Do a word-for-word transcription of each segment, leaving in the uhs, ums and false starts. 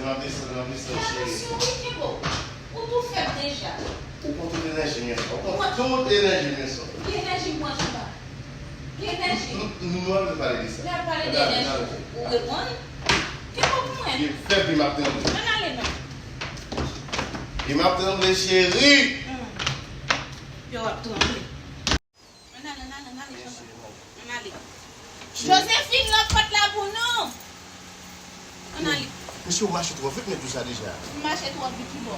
Ann desann, ann desann, cheri. Cheri, Kebo, ou tou fèb deja. Ou pran tout enèji m yè swa. Ou pran tout enèji m yè swa. Ki enèji m pran, Jean-Marc? Ki enèji? Nou, nou, nou pa bezwen pale de sa. N ap pale de enèji. Ou reponn? Kebo pou mwen. Li fèb, li m ap tranble. Ann ale non. Li m ap tranble, cheri. Hmm. Yo ap tranble. Ann ale, ann ale, ann ale, Jean-Marc. Ann ale. Josephine, lòk pòt la pou nou. Ann ale. Mesye, ou mache twò vit, mwen di w sa deja. M mache twò vit, kibò?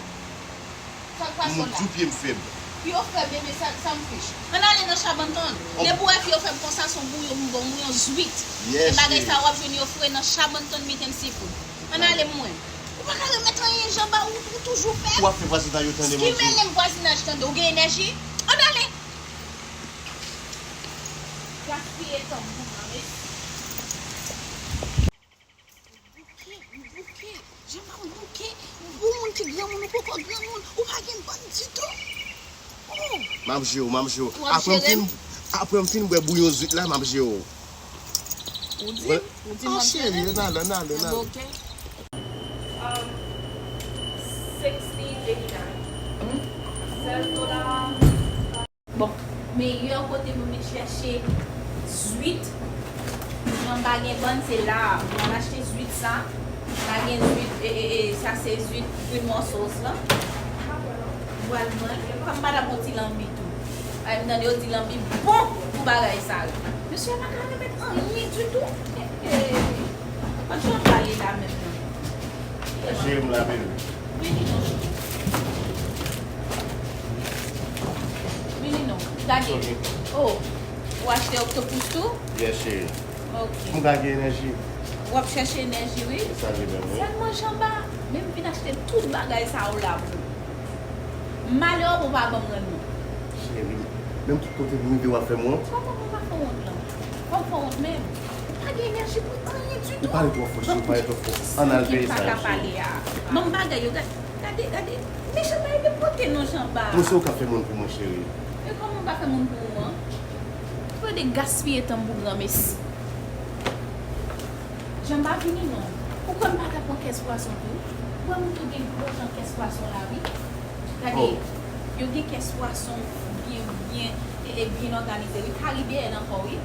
Sa k pase w la? Mwen di w pye m fèb. Pye w fèb, bebe, sa, sa m fich. Ann ale nan Chabanton. Depi w wè pye w fèb konsa, se yon bouyon m ba w, yon zwit. E bagay sa w ap jwenn yo fre nan Chabanton Meat and Seafood. Ann ale, mwen. Ou pa ka remèt anyen, Jean-Marc, ou, ou toujou fèb. Ou ap fè vwazinaj yo tande, mwen di w. Ki mele m vwazinaj tande? Ou gen enèji? Ann ale! Gaspiye tan m pou mwen, mesi. M bouke, m bouke. Jean-Marc, m bouke. Ou moun ki granmoun, ou poko granmoun. Ou pa gen bann ditou. Oh! M ap jere w, m ap jere w. Apre m fin, apre m fin bwè bouyon zwit la, m ap jere w. Ou di, ou di m ap jere w. Ann ale, ann ale, ann ale. Sixteen eighty-nine. Sèl dola. Bon, meyè kote pou m chèche zwit. Jan m pa gen bann, se la a. Mwen achte zwit sa. M pa gen zwit, e, e, e, sa se zwit Green Mussels lan. M pral pran l. Fò m pa ta pran ti lanbi tou. Ay, m tande yo di lanbi bon pou bagay sa yo. Mesye pa ka remèt anyen ditou. E, e, e. Kot Jean-Marc ye la menm nan? Cheri m la, baby. Vini non. Vini non. Gade. Ok. Oh, ou achte oktopous tou? Yes, cheri. Ok. M ka gen enèji. W ap chèche enèji, wi. E sa li menm, wi. Sèlman Jean-Marc, men m vin achte tout bagay sa yo la pou ou. Malè w pa ban m rann non. Cheri, menm tout kote m rive w ap fè m wont. Kòman mwen pa fè w wont lan? Fò m fè w wont menm. Ou pa gen enèji pou anyen ditou. Ou pale twò fò, cheri, ou pale twò fò. Ann al veye sa yo, cheri. Ban m bagay yo, gade, gade, gade. Mechan pa ede pote non, Jean-Marc. Mwen se ou k ap fè moun pou mwen, cheri. E kòman m pa fè moun pou ou an? Ou pa de gaspiye tan m pou granmesi. Jean-Marc, vini non. Ou kwè m pa ta pran kès pwason tou? Ou wè moun yo gen gwo jan kès pwason la, wi. Gade, yo gen kès pwason byen, byen, e, e byen òganize, wi. Karibeyèn ankò, wi.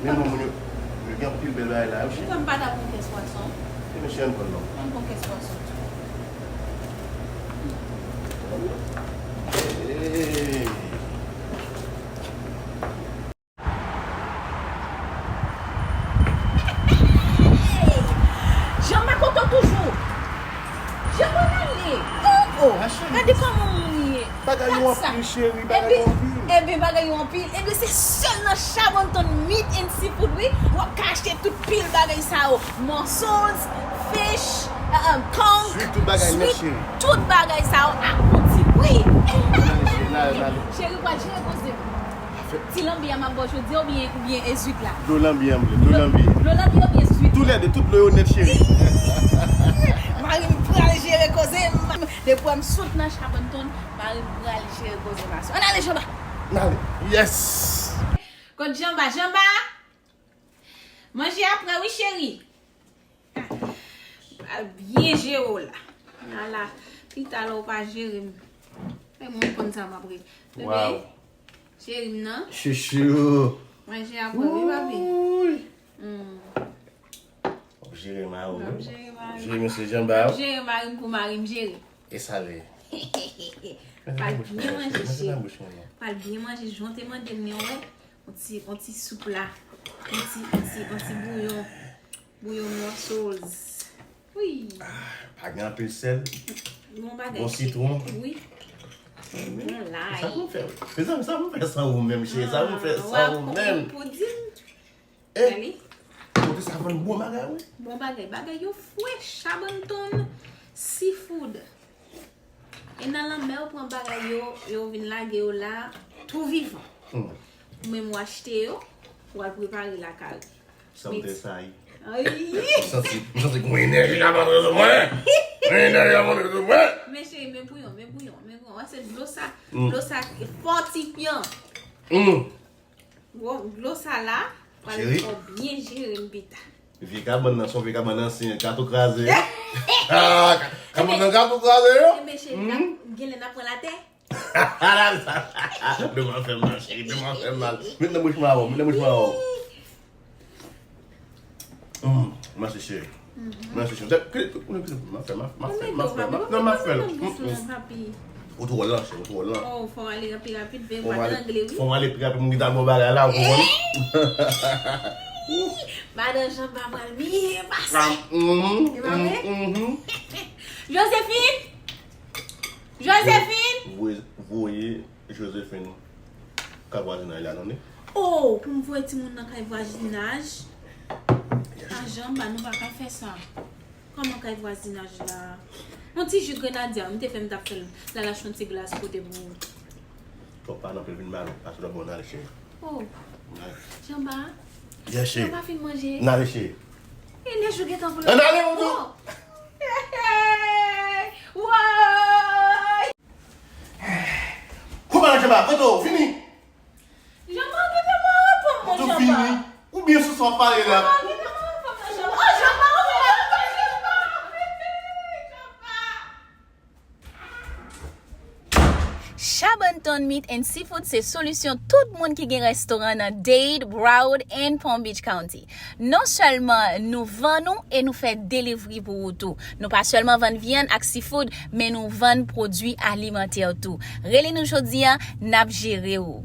Men non, moun yo, yo gen anpil bèl bagay la, wi, cheri. Ou kwè m pa ta pran kès pwason? E mesye, ann pran non. Ann pran kès pwason tou. Hey! Jean-Marc, kote w toujou? Jean-Marc, ale. Oh, oh. Gade kòman moun ye. Bagay yo anpil, cheri, bagay yo anpil. Ebyen, bagay yo anpil. Ebyen, se sèl nan Chabanton Meat and Seafood, wi, w ap ka achte tout pil bagay sa yo. Mussels, fish, uh, um, conch, zwit, tout bagay nèt, cheri. Tout bagay sa yo ak yon ti pri. Cheri, pral jere koze m. Ti lanbi a m ap ba w jodi a oubyen, oubyen e zwit la? Dlo lanbi a m vle, dlo lanbi. Dlo lanbi oubyen zwit? Toulède, tout dlo yo nèt, cheri. Mari m pral jere koze m. Depi w wè m sot nan Chabanton, mari m pral jere koze m aswè. Ann ale, Jean-Marc. Ann ale. Yes. Kot Jean-Marc? Jean-Marc? Manje a prè wi, cheri. Pral byen jere w la. Ala, pita lè w pa jere m. Fè moun konn sa m ap rele. Bebe, cheri m nan. Chouchou. Manje a prè wi, papi. Wouy. Hmm. W ap jere mari w, wi. W ap jere mari m. Jere mesye Jean-Marc, wi. Jere mari m pou mari m jere. E sa l ye? Pral byen manje, cheri. Pral byen manje, jan w te mande m nan, wè. On ti, on ti soup la. On ti, on ti, on ti bouyon. Bouyon mussels. Wi. Ah, pa gen anpil sèl. Bon bagay. Bon sitwon. Wi. Bon lay. Sa pou fè, wi. Mezanmi, sa pou fè san ou menm, cheri. Sa pou fè san ou menm. Pou di m. Eh, kote sa vann bon bagay, wi. Bon bagay. Bagay yo fre, Chabanton Seafood. E nan lanmè yo pran bagay yo, yo vin lage yo la, tou vivan. Hmm. Ou menm ou achte yo, ou al prepare lakay ou. Santi sa, wi. Ay. M santi, m santi gen yon enèji k ap antre sou mwen. Yon enèji ap antre sou mwen. Men cheri, men bouyon, men bouyon, men bouyon. Wè se dlo sa, hmm, dlo sa fòtifyan. Hmm. Bon, dlo sa la, pral fè w byen jere m pita. Vye kabann nan, se yon vye kabann ansyen, ka tou kraze. Ah, kòman nan gato kraze yo? Enben, cheri, n ap, genlè n ap pran latè. Demen fè m mal, cheri, demen fè m mal. Met nan bouch mwen avè w, met nan bouch mwen avè w. Mm, mèsi, cheri. Mèsi, cheri. Kite, kite, kite, m ap fè, m ap, m ap fè, m ap fè, m ap, non, m ap fè l. Mm, mm. Ou twò lan, cheri, ou twò lan. Oh, fò w ale pi rapid, veye madangle, wi. Fò m ale pi rapid, m gentan ba w bagay la, ou konprann? Madan Jean pa pral byen pase. Ah, mm, e pa vre? Mm, mm. Josephine! Josephine! Voye, voye Josephine kay vwazinaj la, tande? Oh, pou m voye timoun nan kay vwazinaj? Yes. Ah, Jean, ba nou pa ka fè sa. Kòman kay vwazinaj la? Yon ti ji grenadya, m te fè m t ap fè l. L al achte yon ti glas pote pou ou. Twòp pa nan pil vin ba nou. Pase lòt bò, n ale, cheri. Oh. N ale. Jean ba? Yes, cheri. Jean ba fin manje? N ale, cheri. E lè jou gentan pou l. N ale, ou tou. Oh. Hey, hey, hey. Woy! Kouman, Jean ba? Kote w? Fini? Jean ba, kite mwen reponn mwen, Jean ba. Ou fini? Ou byen sou sa w ap pale la? Jean ba, kite mwen reponn mwen, Jean ba. Oh, Jean ba, oh, Jean ba, Jean ba. Shabanton Meat and Seafood se solisyon tout moun ki gen restoran nan Dade, Broward and Palm Beach County. Non sèlman nou vann ou e nou fè delivery pou ou tou. Nou pa sèlman vann vyann ak seafood, men nou vann pwodui alimantè tou. Rele nou jodi a, n ap jere w.